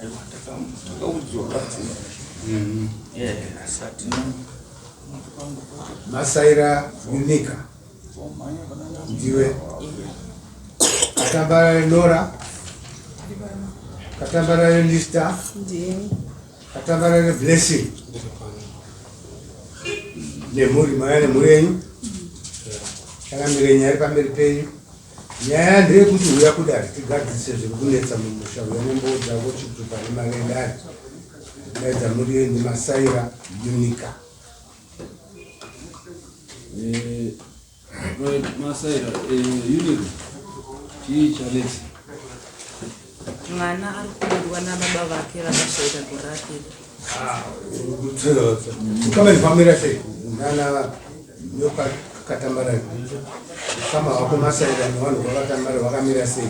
Aiwa, takaudzwa kadzi. Eh, asati Masaira Unika ndiwe Katambarare Nora, Katambarare Lista, Ndini. Katambarare Blessing nemhuri, mauya nemhuri yenyu, changamire nyaya iri pamberi penyu. Nyaya ndeyekuti huya kudare tigadzirise zviri kunetsa mumusha. Huya nemboo dzako, chitupa nemari yedare. Daidza mhuri yenyu. Masaira Unika. Right, Masaira, Unica, chii chanetsa? Mwana ari kubudwa nababa vake vakashaika gore rapera. Ukama ndifambira sei nana nyoka Katambarare? Ukama hwako Masaira nevanhu vakaTambarare vakamira sei?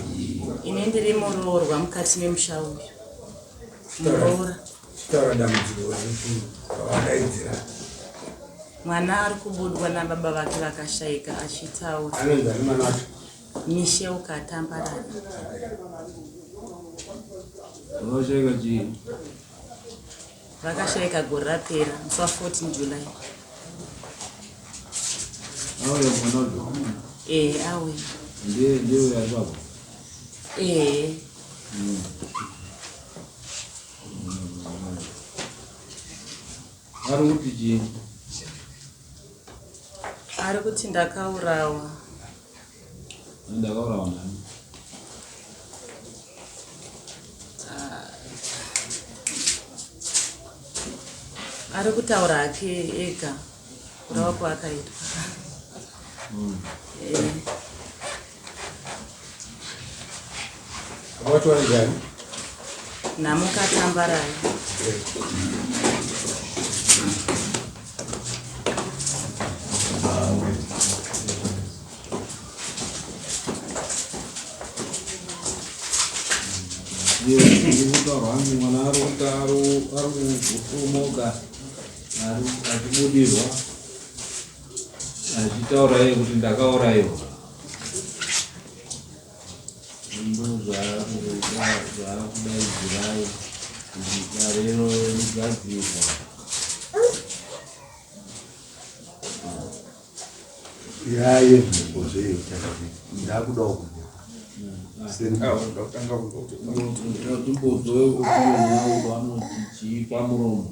Ini ndiri muroorwa mukati memusha uyu, muroora. Chitaura dambudziko rekuti wadaidzira. Mwana ari kubudwa nababa vake vakashaika achitaura. Anonzi ani mwana wacho? Michel Katambarare. Vakashaika chii? Vakashaika gore rapera musi wa14 July. Auya mwana wacho? Ee, auya. Ndiye ari papo? Ee. Ari kuti chii? Ari kuti ndakaurawa. Ndakaurawa nani? Ari kutaura hake ega kurawa kwaakaitwa. Eh. Wacho wanjani? NamukaTambarare. Ndikutaurwa hanzi mwana ari kuti ari kutomoka, ari achibudirwa achitaura iye kuti ndakaurayiwa. Ndo zvaakudaidzirai kuti darero rigadzirwa. Yaye mhepo zveyo ndakudawo kunzwa. Ndakutanga kunzwa. Timbozwe kuti vanoti chii pamuromo.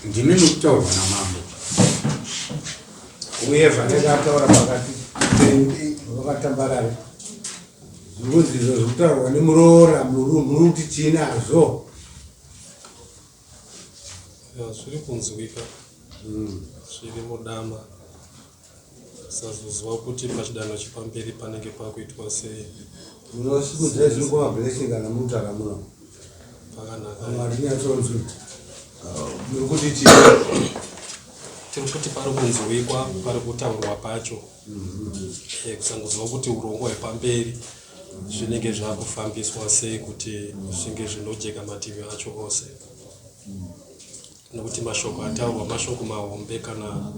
Ndimi nokutaurwa namambo. Uye zvanenge ataura pakati penyu vakatambarare, zvikunzi izvo zvikutaurwa nemuroora, muri kuti chii nazvo? Ya, zviri kunzwika, zviri mudama. Sazoziva kuti pachidanho chepamberi panenge pakuitwa sei. Munosimudzai zviri kumablessing kana mutaura muno. Pakanaka. Vamwe hatinyatsonzwi muri kuti chii. Tiri kuti pari kunzwikwa pari kutaurwa pacho. Kusangoziva kuti urongwa hwepamberi zvinenge zvakufambiswa sei kuti zvinge zvinojeka mativi acho ose, nokuti mashoko ataurwa mashoko mahombe. Kana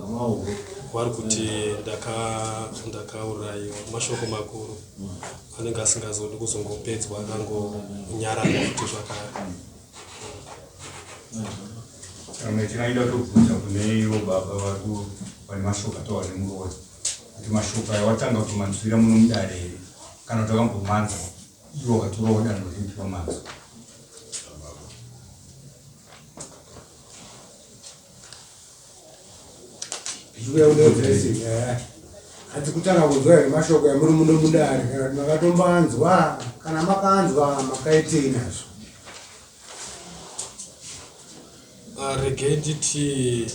vari kuti ndakaurayiwa, mashoko makuru anenge asingazodi kuzongopedzwa akangonyararwa futi zvakare. Amwe tinaida kutobvunza kune ivo baba vari vane mashoko ataura nemuroora kuti mashoko aya watanga kutomanzwira muno mudare here, kana kuti wakambomanzwa ivo wakatorawo danho ripi wamanzwa? Tichikuya kune blessing, hanzi kutanga kunzwa here mashoko yamuri muno mudare, kana kuti makatombanzwa? Kana makanzwa, makaitei nazvo? Ah, regai nditi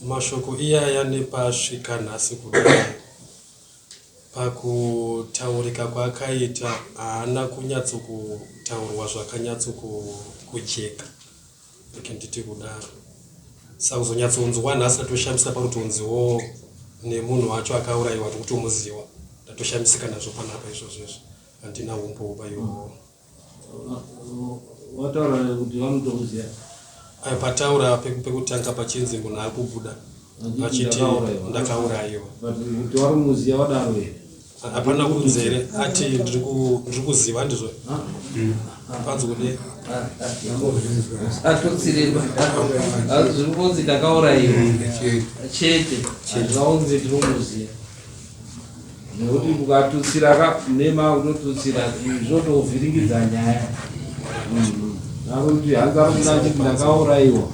mashoko iyaya nepasvika nhasi kudai, pakutaurika kwaakaita haana kunyatsokutaurwa zvakanyatsokujeka, rege nditi kudaro. Saka kuzonyatsonzwa nhasi ndatoshamisa pakutonziwo nemunhu wacho akaurayiwa tikutomuziwa. Ndatoshamisika nazvo panapa izvozvo izvi, handina umbowo paiwowo. Wataura kuti vanotomuziva? Ayo pataura pekutanga pachinzi munhu ari kubuda. Achiti ndakaurayiwa. But kuti wari muziya wadaro here? Hapana kunze here ati ndiri kuziva ndizvo panzi kudii? Atotsirema zviri kunzi ndakaurayiwa chete, hazvina ndiri kumuziya nekuti mukatutsira ka nema kutotutsira zvotovhiringidza nyaya. Akuti hanzi ari kuda achiti ndakaurayiwa,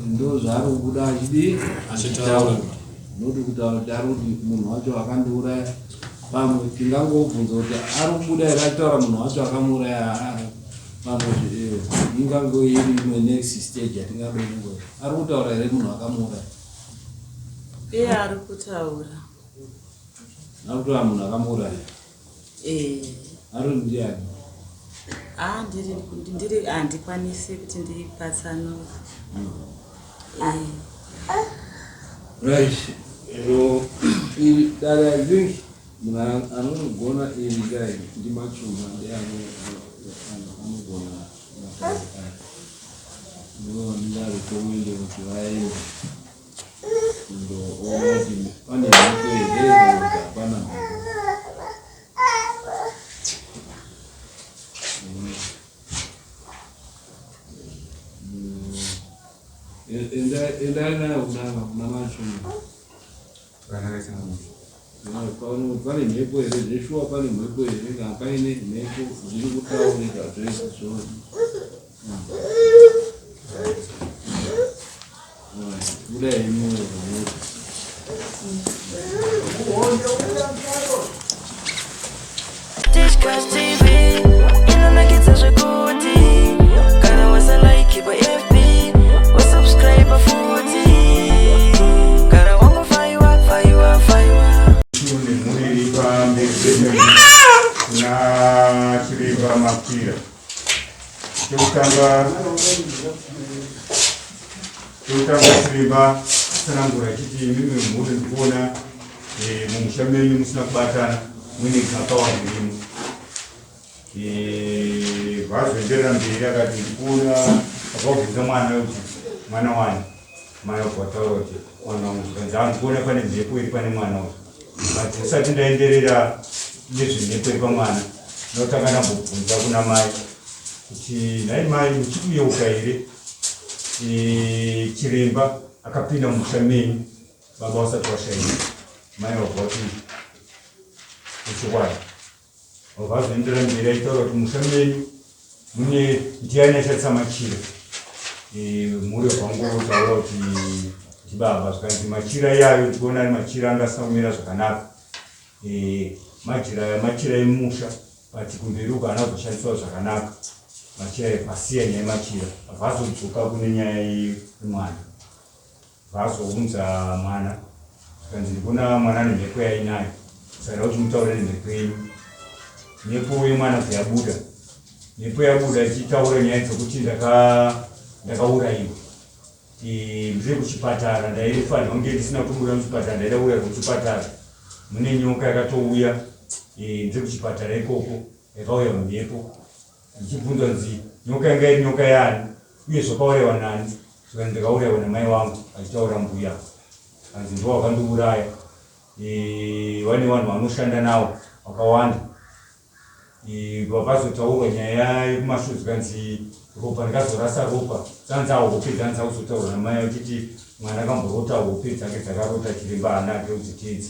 ndo zvaari kubuda achidi achitaura, noti kutaura kuti ari kuti munhu wacho akandiuraya. Pamwe tingangobvunza kuti ari kubuda here achitaura munhu wacho akamuuraya. Pamwe ingango iri imwe next stage yatingandoingo, ari kutaura here munhu akamuuraya? Iye ari kutaura. Ari kutaura munhu akamuuraya? Eh. Ari ndiani? Ah, ndiri handikwanisi kuti ndipatsanure. Eh. Right, so iri dare, I think munhu anogona iri dai ndimachuma, ndiye anogona matare aya. Ndo ndingarekomende kuti vaende kundoona kuti pane mhepo here kana kuti hapana mhepo. Endai nayo kuna machuma. Pane mhepo here zveshuwa? Pane mhepo here kana paine mhepo zviri kutaurika zvese zvose? Buda henyu. Tishkas TV inonakidza zvekuti kana wasalike pa FB, wasubscribe futi, kana wangofaiwa faiwa faiwa. Nemhuri iri pamberi pedu, kuna chiremba Makwira. Chekutanga, chiremba tsanangura achiti imimi mhuri ndikuona mumusha menyu musina kubatana, muine gakava ririmo. Vazoenderera mberi akati ndikuona akabvunza mwana kuti mwana wani, mai wabva wataura kuti mwana wangu, zvikanzi ha, ndikuona pane mhepo iri pane mwana uyu. But usati ndaenderera nezvemhepo iri pamwana, ndinotanga ndambobvunza kuna mai kuti nhai mai, muchikuyeuka here chiremba akapinda mumusha menyu baba wasati washaika? Mai wabva wati ichokwadi. Wabva azoenderera mberi achitaura kuti musha menyu mune ndiani ashandisa machira? Mhuri yabvangotaura kuti ndibaba. Zvikanzi machira iyayo ndikuona ari machira anga asina kumira zvakanaka. Majira aya machira emusha, but kumberi uko haana kuzoshandiswa zvakanaka machira epasiya. Nyaya yemachira abva azodzoka kune nyaya yemwana, vazounza mwana, zvikanzi ndikuona mwana ane mhepo yainayo, saka kuti mutaure nemhepo yenyu. Mhepo yemwana bva yabuda, mhepo yabuda ichitaura nyaya dzekuti ndakaurayiwa, ndiri kuchipatara, ndaifanira kunge ndisina kutobuda muchipatara, ndaida kuuya kuchipatara, mune nyoka yakatouya. Ndiri kuchipatara ikoko, yakauya mumhepo. Ndichibvunzwa nzi nyoka yanga iri nyoka yani uye zvakaurayiwa nani? Zvikanzi ndakaurayiwa namai vangu, achitaura mbuya, hanzi ndo wakandiuraya. Vane vanhu vanoshanda navo vakawanda. Vakazotaurwa nyaya yekumashure, zvikanzi ropa, ndikazorasa ropa, dzanzi ahope dzanzi akuzotaurwa namai vachiti mwana akamborota hope dzake dzakarota chiremba haana ake kudziteedza.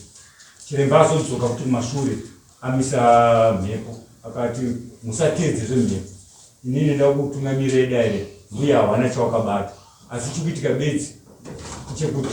Chiremba azodzoka kuti kumashure amisa mhepo, akati musateedze zvemhepo, inini nda kutungamirira dare, mbuya hawana chawakabata, asi chikuitika bedzi chekuti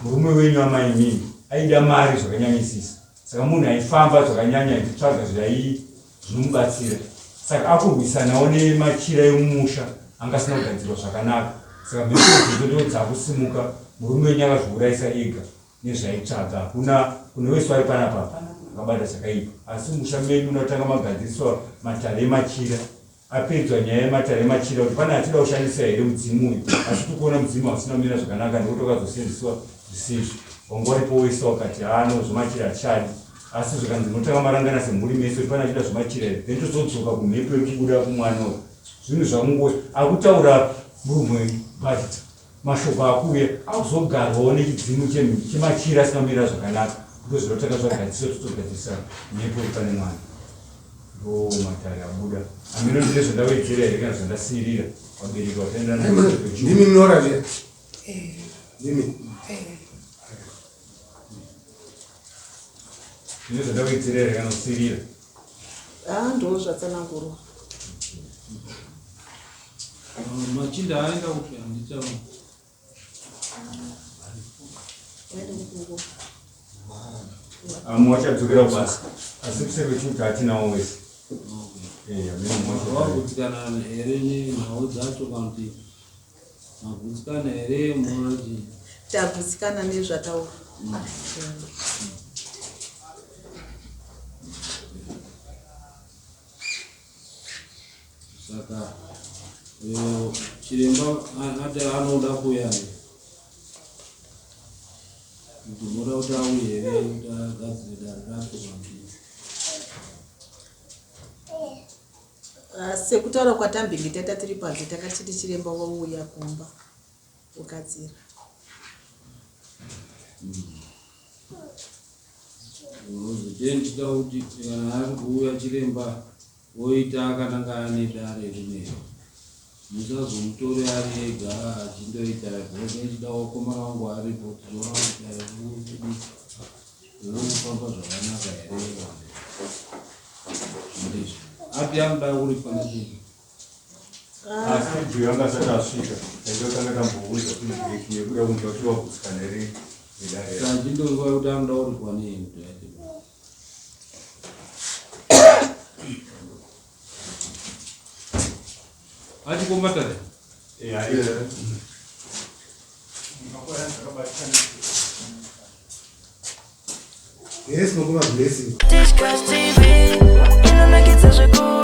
murume wenyu amai imini aida mari zvakanyanyisisa, saka munhu aifamba zvakanyanya achitsvaga zvai zvinomubatsira, saka akurwisanawo nemachira emumusha anga asina kugadzirwa zvakanaka, saka mhepo idzodzo ndo dzakusimuka. Murume wenyu akazviurayisa ega nezvaitsvaga. Hakuna kune wese ari panapa hapana akabata chakaipa, asi musha menyu unotanga magadziriswa matare emachira, apedzwa nyaya yematare emachira kuti pane achida kushandisa here mudzimu uyu, asi tikuona mudzimu hausina kumira zvakanaka nekuti wakazosenzeswa zvisizvo. Wanga waripo wese wakati haano zvemachira hatichadi, asi zvikanzi munotanga marangana semhuri mese kuti pane achida zvemachira here, then tozodzoka kumhepo iri kubuda kumwana uyu. Zvinhu zvakungo akutaura murume wenyu, but Mashoko akuuya akuzogarwawo nechidzimu chemachira asina kumira zvakanaka ndozvinotanga zvagadziswa totogadzirisa mhepo iri pane mwana. Ndo matare abuda. Ameno ndine zvandawedzera here kana zvandasiirira vabereki vataenda navo. Ndimi Nora zviya? Ndimi. Ndine zvandawedzera here kana kusiirira? Ah, ndo zvatsanangurwa. Machinda aenda kupi handichaona. Amwe wachadzokera kubasa asi kuseri kwechinhu hatinawo wese. Wagutsikana here nenhau dzacho kana kuti magutsikana here munoona Tagutsikana nezvataura. Saka eh, chiremba ati anoda kuuya kuti unoda kuti auye here kuti agadzire dare racho kana ah, sekutaura kwatambinge taita tiri panze takatiti chiremba wauya kumba kugadzira. Unozotenchita kuti kana ari kuuya chiremba oita akanangana nedare rineri musazomutore ari ega achindoita nechida wakomana wangu aripo tizoona kuti dare riri kufamba zvakanaka here ndizvo api anoda kuripwa nechii Asi Joe anga asati asvika taitotanga tambounza feedback yekuda kunzwa kuti wagutsikana here nedare Saka chindonzwa kuti anoda kuripwa nei kuti aite Achikombatare. Eh, ari. Yes, mukoma Blessing. Tichkach TV inonakidza zvekuti.